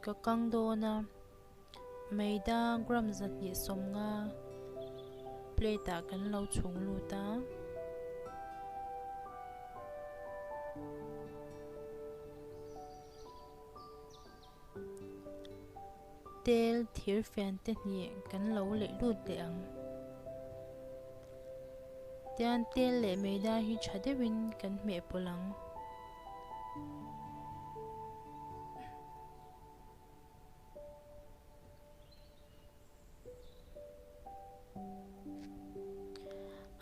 Ka kang dawn a, maida gram 250 plate ah kan lo chhung lut a. Tel thir fian te hnih kan lo leih lut leh ang. Tian tel leh maida hi tha deuhin kan hmeh pawlh ang.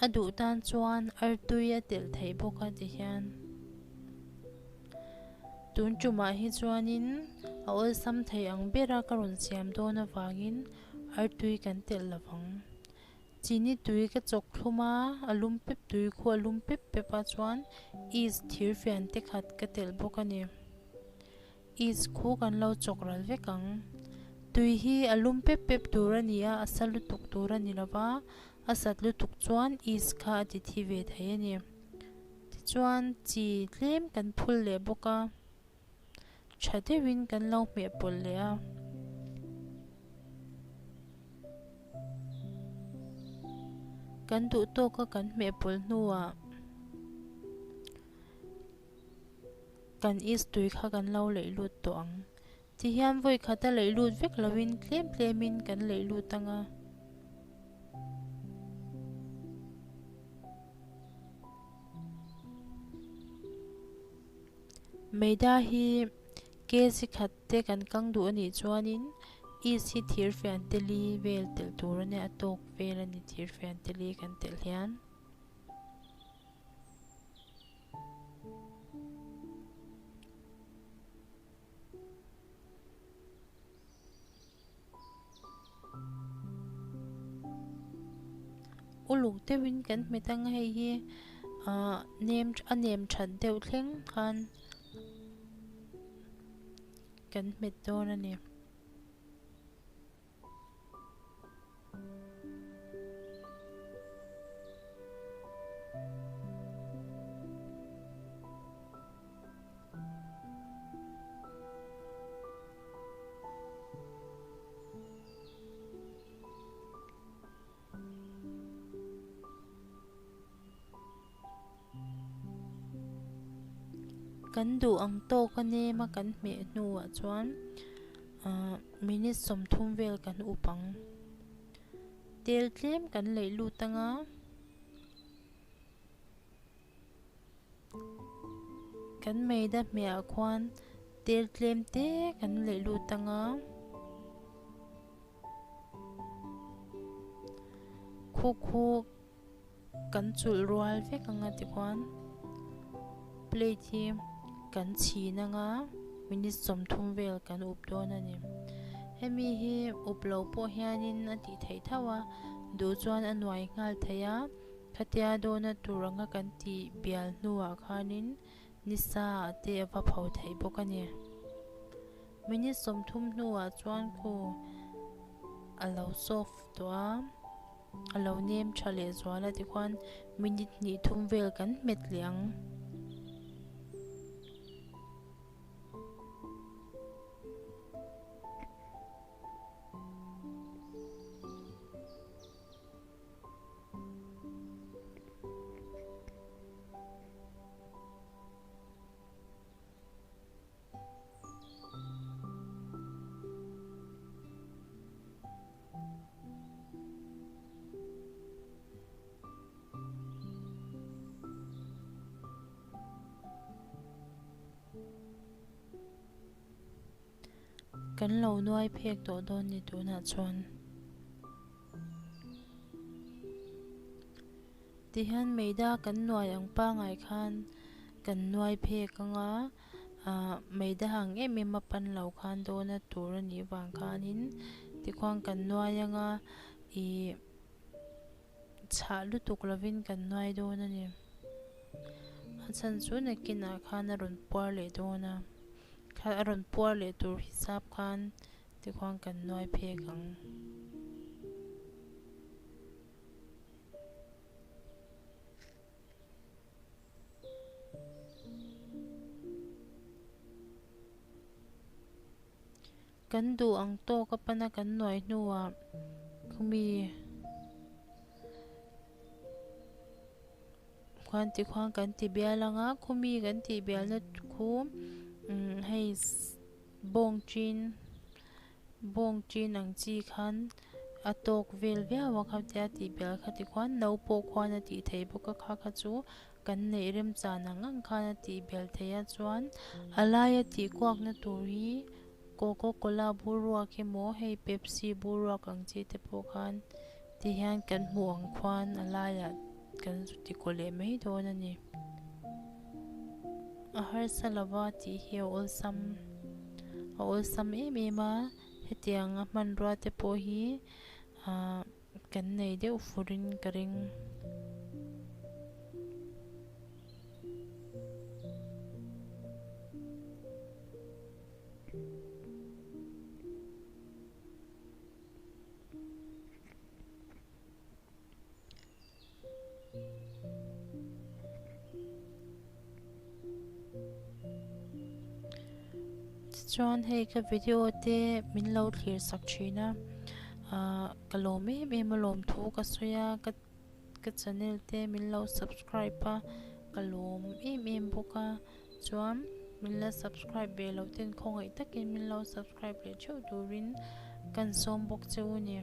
A duh tan chuan artui a telh theih bawk a ti hian tun tumah hi chuanin a awlsam thei ang bera ka rawn siam dawn avangin artui kan telh lo vang. Chini tui ka chawk thlum a, a lum pep tui khu a lum pep pep a chuan yeast thir fian te khat ka telh bawk a ni. Yeast khu kan lo chawk ral vek ang. Tui hi a lum pep pep tur a ni a, a sa lutuk tur a ni lo va, a sat lutuk chuan yeast kha a ti thi ve thei a ni. Tichuan chi tlem kan phul leh bawk a. Tha deuhin kan lo hmeh pawlh leh a. Kan duh tawka kan hmeh pawlh hnuah kan is tui kha kan lo leih lut tawh ang. Tihian vawi khata leih lut vek loin tlem tlemin kan leih lut ang a. Maida hi kg khat te kan kang duh a nih chuanin yeast hi thir fian te li vel telh tur a nia a tawk vel a ni thir fian te li kan telh hian. Uluk deuhin kan hmet ang hei hi ah nem a nem that deuh thleng khan kan hmet dawn a ni. Kan duh ang tawk a nem a kan hmeh hnuah chuan ahh minute 30 vel kan up ang. Tel tlem kan leih lut ang a. Kan maida hmehah khuan tel tlem te kan leih lut ang a. Khu khu kan chulh rual vek ang a tikhuan plate hi kan chhin ang a minute 30 vel kan up dawn a ni. Hemi hi up lo pawh hianin a tih theih tho a, duh chuan a nuai nghal thei a. Khatia dawna tur anga kan tih bial hnuah khanin nisa ah te a va pho theih bawk a ni. Minute 30 hnuah chuan khu a lo soft tawh a, a lo nem tha leh zual a tikhuan minute hnih thum vel kan hmet leh ang. Kan lo nuai phek tawh dawn ni tunah chuan. Tihian maida kan nuai ang pangai khan kan nuai phek anga ah maida hang em em a pan lo khan dawna tur a nih vang khanin tikhuan kan nuai anga ih chhah lutuk lovin kan nuai dawn a ni. A chhan chu nakinah khan a rawn puar leh dawn a kha a rawn puar leh tur hisap khan tikhuan kan nuai phek ang. Kan duh ang tawk a pana kan nuai hnuah khumi khuan ti khuan kan ti bial ang a, khumi kan tih bialna khu hei bawng chin bawng chin ang chi khan a tawk vel viau a khatia tih bial kha ti khuan no pawh khuan a tih theih bawk a kha kha chu kan neih remchan ang ang khan a tih bial theih a chuan a laia tih kuakna tur hi Coca Cola bur ruak emaw hei Pepsi bur ruak ang chi te pawh khan ti hian kan hmuh ang khuan a laiah kan zu ti kaw leh mai dawn a ni. A harsa lova tih hi a awlsam a awlsam em em a hetiang a hmanrua te pawh hi ahh kan nei deuh furin ka ring. Tichuan hei ka video te min lo thlir sak thin a ahh ka lawm em em a lawm thu ka sawi a ka ka channel te min lo subscribe a ka lawm em em bawk a chuan min la subscribe ve loh ten khawngaih takin min lo subscribe leh theuh turin kan sawm bawk che u ni.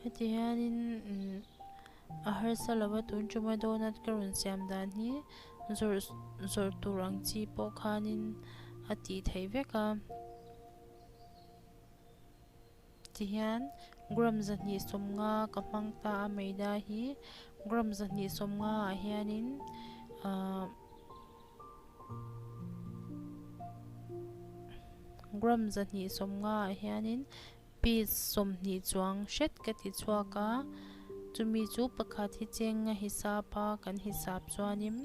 Heti hianin a harsa lova tun tuma donut ka rawn siam dan hi zawrh zawrh tur ang chi pawh khanin a tih theih vek a. Tihian gram 250 ka hmang ta a maida hi gram 250 ah hianin ahh gram 250 ah hianin piece 20 chuang hret ka ti chhuak a chumi chu pakhat hi cheng a hisap a kan hisap chuanin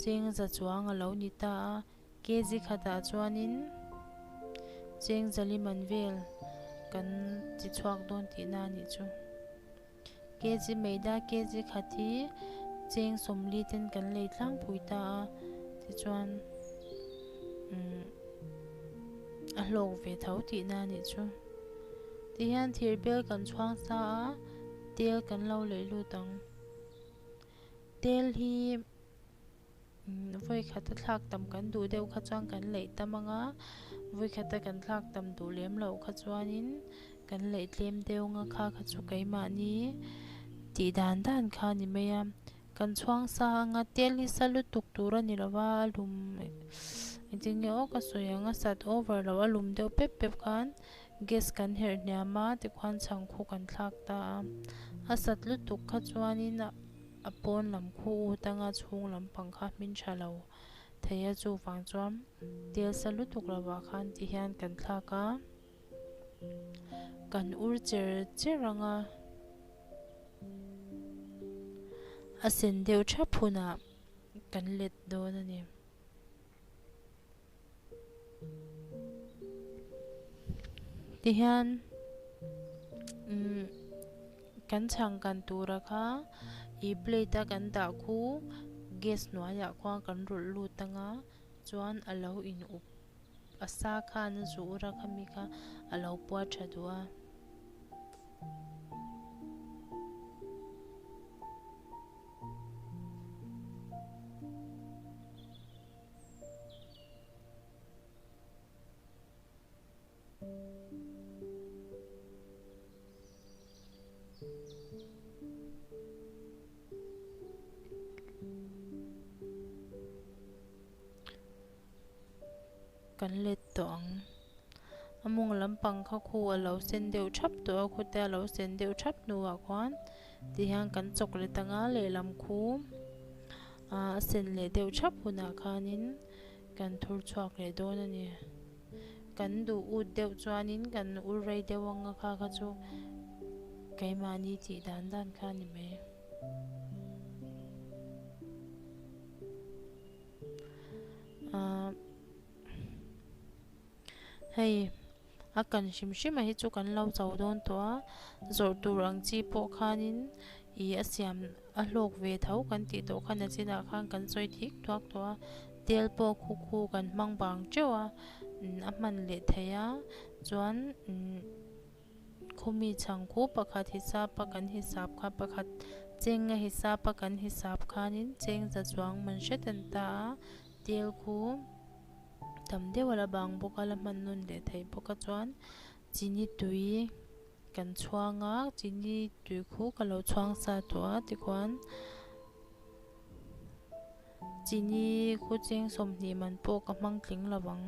cheng za chuang a lo ni ta a. Kg khatah chuanin cheng zaliman vel kan ti chhuak dawn tihna a nih chu. Kg maida kg khat hi cheng sawmli ten kan lei tlangpui ta a tichuan umm a hlawk ve tho tihna a nih chu. Tihian thir bel kan chhuang sa a tel kan lo lei lut ang. Tel hi. Vawi khata thlak tam kan duh deuh kha chuan kan leih tam ang a, vawi khata kan thlak tam duh lem loh kha chuanin kan leih tlem deuh ang a, kha kha chu keimahni tih dan dan kha a ni mai a. Kan chhuang sa ang a, tel hi sa lutuk tur a ni lo va, a lum engtin nge aw ka sawi ang a, sat over loh a lum deuh pep pep khan gas kan herh hniam a, tikhuan chhangkhu kan thlak ta a, a sat lutuk kha chuanin a. A pawn lam khu ut anga chhung lampang kha hmin tha lo thei a chuvang chuan tel sa lutuk lovah khan ti hian kan thlak a kan ur cher cher anga a sen deuh thap hunah kan let dawn a ni. Tihian umm kan chhang kan tura kha ih plate a kan dah khu gas hnuaiah khuan kan rawlh lut anga chuan a lo in up a sa khan a zu ur a khami kha a lo puar tha duh a. Kan let tawh ang. A mawng lampang kha khu a lo sen deuh thap tawh a, khute a lo sen deuh thap hnuah khuan tihian kan chawk let anga lehlam khu ah a sen leh deuh thap hunah khanin kan thur chhuak leh dawn a ni. Kan duh ut deuh chuanin kan ur rei deuh anga kha kha chu keimahni tih dan dan kha a ni mai. Ahh hei a kan hrim hrim a hi chu kan lo cho dawn tawh a zawrh tur ang chi pawh khanin. Ih a siam a hlawk ve tho kan tih tawh kha nachinah khan kan sawi thik thuak tawh a, tel pawh khu khu kan hmang bang teuh a, a hman leh theih a, chuan khumi chhang khu pakhat hisap a kan hisap kha pakhat cheng a hisap a kan hisap khanin cheng za chuang man hret an ta a, tel khu tam deuh a la bang bawk a la hman nawn leh theih bawk a chuan chini tui. Kan chhuang a, chini tui khu ka lo chhuang sa tawh a tikhuan chini khu cheng 20 man pawh ka hmang tling lo ang.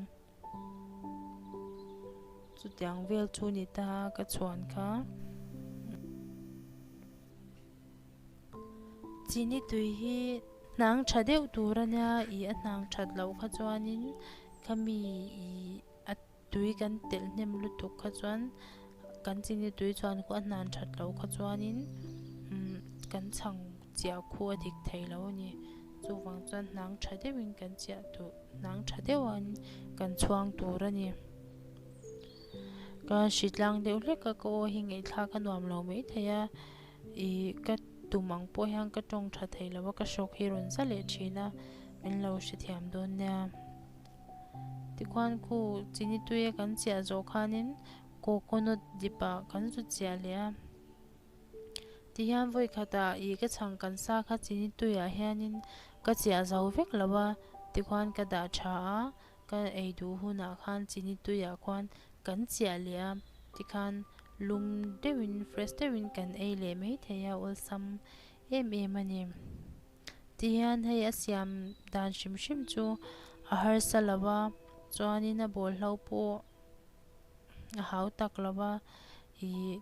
Chutiang vel chu ni ta ka chhuan kha. Chini tui hi hnang tha deuh tur a nia, ih a hnang that loh kha chuanin khami ih a. Tui kan telh hnem lutuk kha chuan kan chini tui chuan khu a hnan that loh kha chuanin umm kan chhang chiah khu a dik thei lo a ni. Chuvang chuan hnang tha deuhin kan chiah tur hnang tha deuhin kan chhuang tur a ni. Ka hritlang deuh hlek a ka aw hi ngaihthlak a nuam lo maithei a ih ka tum ang pawh hian ka tawng tha thei lo a ka hrawk hi rawn za leh thin a min lo hrethiam dawn nia. Tikhuan khu chini tui a kan chiah zawh khanin coconut dip ah kan zu chiah leh a. Tihian vawi khatah ih ka chhang kan sa kha chini tuiah hianin ka chiah zo vek lo a, tikhuan ka dah tha a, ka ei duh hunah khan chini tuiah khuan kan chiah leh a, tikhan lum deuhin fresh deuhin kan ei leh maithei a awlsam em em a ni. Tihian hei a siam dan hrim hrim chu a harsa lo va, chuanin a bawlhlo pawh a hau tak lo va, ih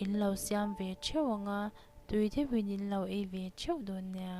in lo siam ve theuh ang a, tui deuhin in lo ei ve theuh dawn nia.